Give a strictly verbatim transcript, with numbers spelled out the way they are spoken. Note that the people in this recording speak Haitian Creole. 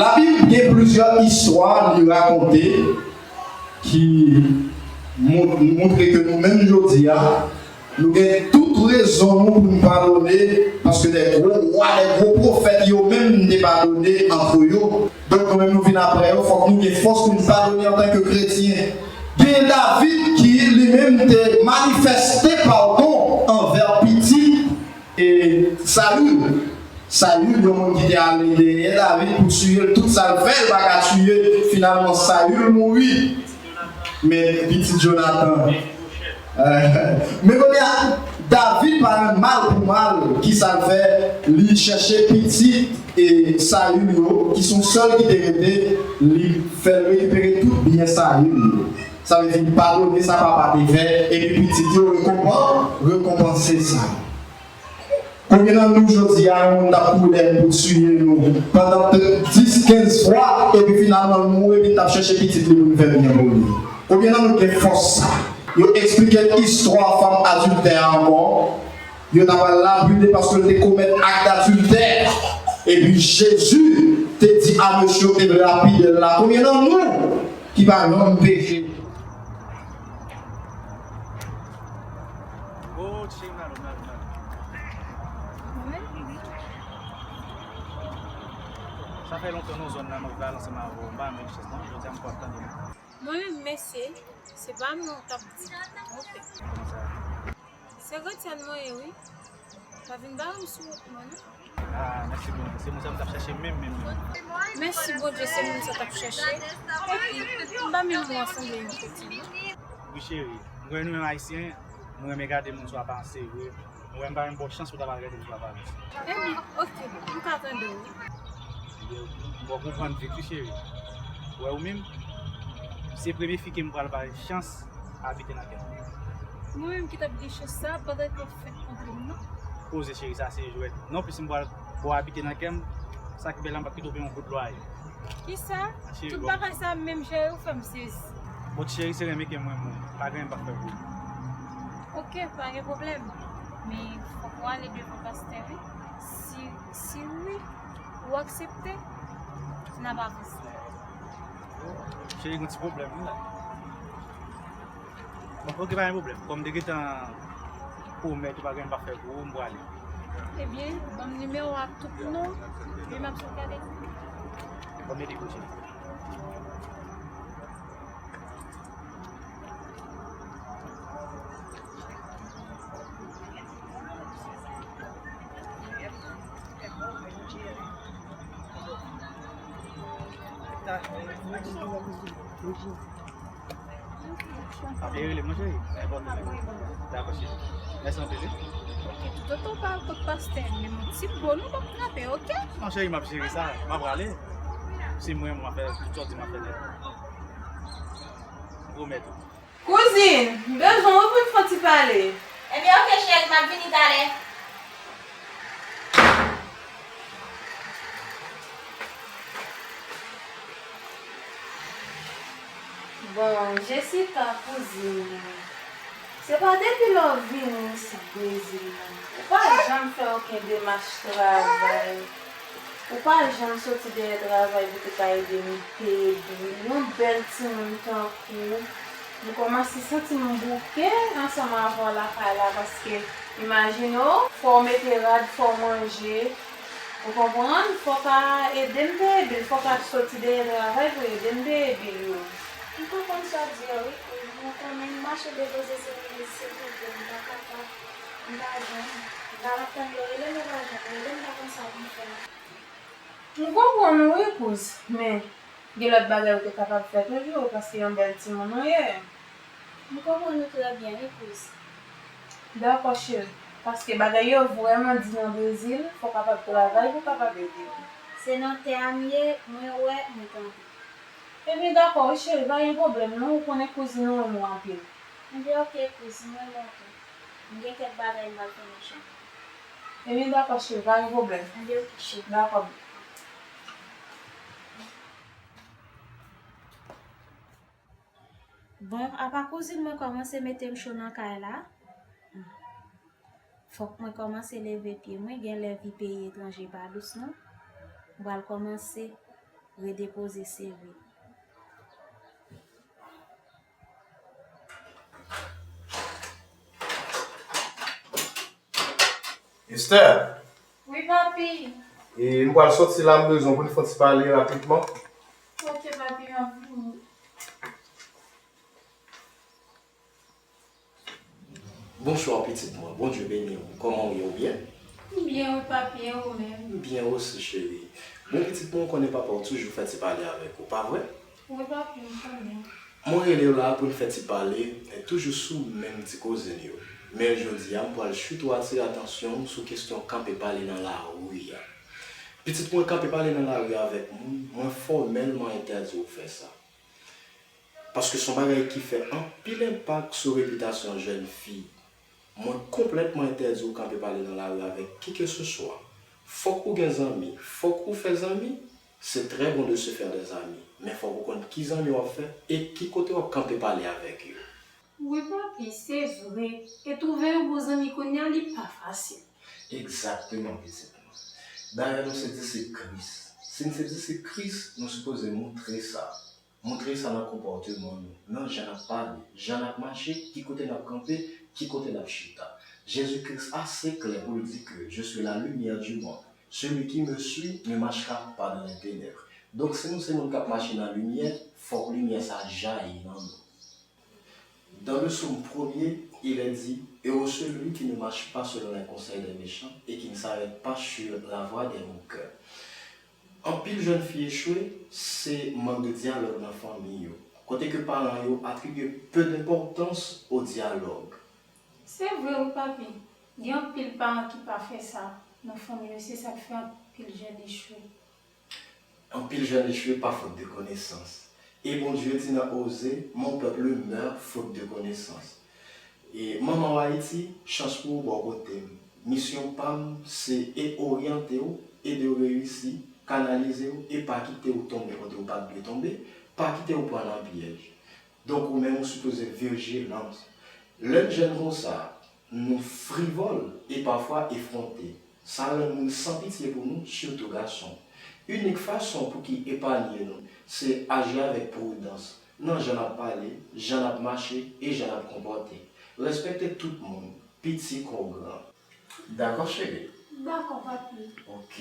Labib gen plizyè istwa li rakonte ki mon- montre ke nou menm jodi a, nou gen tout rezon nou pou n padone, paske de gwo wa, de gwo pwofèt yo menm te padone ant yo. Donk nou menm nou vin apre yo, fòk nou gen fòs pou n padone antanke kretyen. Gen David ki li menm te manifeste padon anvè pitit e Saül. Saül, yon moun ki te ale dèyè David pou tiye l, tout sa l fè, l pa ka tiye. Finalman, Saül mouri. Men pitit Jonatan. Men kounye a, David pa rann mal pou mal. Kisa l fè? Li chèche pitit e Saül yo, ki se yon sèl ki te rete, li fè l rekipere tout byen Saül yo. Sa vle di, li padone sa papa te fè, epi pitit yo rekonpan, rekonpanse sa. Konbyen nan nou jodi a, yon moun t ap kouri dèyè n pou tiye nou pandan dis, kenz fwa, epi finalman l mouri, epi n t ap chèche pitit li pou n fè byen pou li? Konbyen nan nou gen fòs sa? Yo eksplike n istwa fanm adiltè a ankò. Yo ta pral lapide paske l te komèt ak adiltè. Epi Jezi te di a mesye yo te vle lapide l la, konbyen nan nou ki pa janm peche? Oh, cheri, m ale, m ale, m ale. Mwen menm? Sa fè lontan nou zòn nan, m ap viv ansanm avè w. M pa renmen richès, non. Jodi a, m kontan de nou. Mwen menm, mesye, se pa m non w t ap di. Oke. Kòman sa? Se Gretièn mwen ye, wi. Pa vin bare m sou wout mwen, non. Ah, mèsi Bondye. Se moun sa m t ap chèche menm, menm, menm. Mèsi Bondye, se moun sa w t ap chèche. Epi, m pa menm wè w sanble yon kretyen, non. Wi, cheri. Mwen, nou menm Ayisyen, nou renmen gade moun sou aparans, se vre. Mwen, m pa menm ba w chans pou w ta pral gade m sou aparans. Ebyen, oke, m ka tande w, wi. Ebyen, bon, konprann vit, wi, cheri. Wè ou menm, se premye fi ke m pral bay chans abite nan kè m. Mwen menm ki t ap gen chans sa, pandan ke w fèk kontre m nan. Poze cheri, sa se jwèt. Non plis m pral ba w abite nan kè m, sa ki bèl la m p ap kite w peye yon goud lwaye. Kisa? Cheri, tout bon. Bagay sa menm jere ou fè m sezi. Bon, cheri, se renmen ke m renmen w. Pa gen anyen m p ap fè pou ou. Oke, pa gen pwoblèm. Men fòk ou ale devan pastè, wi. Si, si wi, ou aksepte, n ap avanse. Cheri, gen yon ti pwoblèm, wi, la. Bon, oke, pa gen pwoblèm. Kòm m te gentan pwomèt ou pa gen anyen m p ap fè pou ou, m prale. Ebyen, ban m nimewo a ak tout non, epi m ap sot gade. Ban m ede w, cheri. Ap rele m non, cheri. Dakò, cheri. Mèsi anpil, wi. Ok, toutotan w pa al kot pastè, menm yon ti bon nou p ap trape, ok? Non, cheri, m ap jere sa. M ap prale. Si m renmen w, m ap fè tout sa w di m ap fè nèt. M pwomèt ou. Kouzin, m bezwen w wi pou n fè yon ti pale. Ebyen, ok, cheri, m ap vini talè. Bon, Jessica, kouzin mwen, se pa depi lè w vini isit Brezil la, ou pa janm fè okenn demach travay. Ou pa janm soti dèyè travay pou te ka ede m peye bil. Yon bèl timoun tankou w, m kòmanse santi m bouke ansanm avè w lakay la, paske imajine w, fò w mete rad, fò w manje, ou konprann? Fò w ka ede m peye bil, fò w ka soti dèyè travay pou ede m peye bil yo. M konprann sa w di a wi, kouz, men w konnen m mache depoze semèn se tou, m pa kapab, m pa jwenn. M pa ap tann yo rele m, yo pa janm rele m, m pa konn sa pou m fè. M konprann ou wi, kouz, men gen lòt bagay ou te kapab fè toujou, paske yon bèl timoun ou ye. M konprann ou trè byen wi, kouz. Dakò, cheri, paske bagay yo vrèman di nan Brezil, fò w kapab travay pou w kapab ede. Se nan tè a m ye, mwen wè, mwen tande. Ebyen, dakò wi, cheri, pa gen pwoblèm non, ou konnen kouzin ou renmen w anpil. Ebyen, ok, kouz, m renmen w tou. M gen kèk bagay m pral fè nan chanm. Ebyen, dakò, cheri, pa gen pwoblèm. Ebyen, ok, cheri. Dakò. Bon, apa kouzin mwen kòmanse mete m cho nan kay la. Fòk mwen kòmanse leve pye mwen, gen lè vi peyi etranje pa dous non. M pral kòmanse redepoze sere. Esther, wi, papi. E, m pral soti la, m bezwen pou n fè yon ti pale rapidman. Ok, papi, m ap vini. Bonswa, pitit mwen. Bondye beni w. Kòman w ye? Ou byen? M byen, wi, papi, e ou menm? M byen osi, cheri. Bon, pitit mwen, ou konnen papa w toujou fè ti pale avèk ou, pa vre? Wi, papi, m konnen. Mwen rele w la pou n fè ti pale, e toujou sou menm ti koze n yo. Men jodi a, m pral chito atire atansyon w sou kesyon kanpe pale nan lari a. Pitit mwen, kanpe pale nan lari avèk moun, mwen fòmèlman entèdi w fè sa. Paske se yon bagay ki fè anpil enpak sou repitasyon jèn fi. Mwen konplètman entèdi w kanpe pale nan lari avèk kikeseswa. Fòk ou gen zanmi, fòk ou fè zanmi. C'est très bon de se faire des amis, men fòk ou konn ki zanmi w ap fè e ki kote w ap kanpe pale avèk yo. Wi, papi, se vre. E twouve yon bon zanmi kounye a, li pa fasil. Egzakteman, pitit mwen. Dayè, nou se disip Kris. Si n se disip Kris, nou sipoze montre sa. Montre sa nan konpòteman nou, nan jan n ap pale, jan n ap mache, ki kote n ap kanpe, ki kote n ap chita. Jezi Kris ase klè pou l di ke je suis la lumière du monde. Celui qui me suit ne marchera pas dans les ténèbres. Donk, si nou se moun k ap mache nan limyè, fòk limyè sa jayi nan nou. Dans le psaume premier, il est dit, heureux celui qui ne marche pas selon les conseils des méchants et qui ne s'arrête pas sur la voie des moqueurs. Anpil jèn fi echwe, se mank de dyalòg nan fanmi yo, kote ke paran yo atribye peu d'importance au dialogue. Se vre wi, papi. Gen anpil paran ki pa fè sa nan fanmi yo, se sa k fè anpil jèn echwe. Anpil jèn echwe pa fot de konesans. E Bondye di nan Oze, mon peuple meurt faute de connaissance. E manman w Ayiti, chans pou ou bò kote m. Misyon pa m, se e oryante w, ede w reyisi, kanalize w, e pa kite w tonbe kote w pa t dwe tonbe, pa kite w pran nan pyèj. Donk ou menm ou sipoze vijilans. Lè n jèn konsa, nou frivòl e pafwa efwonte. Sa rann moun san pitye pou nou, sitou gason. Inik fason pou ki epanye nou, se aji avèk pridans nan jan n ap pale, jan n ap mache e jan n ap konpòte. Respekte tout moun, piti kon gran. Dakò, cheri? Dakò, papi. Ok.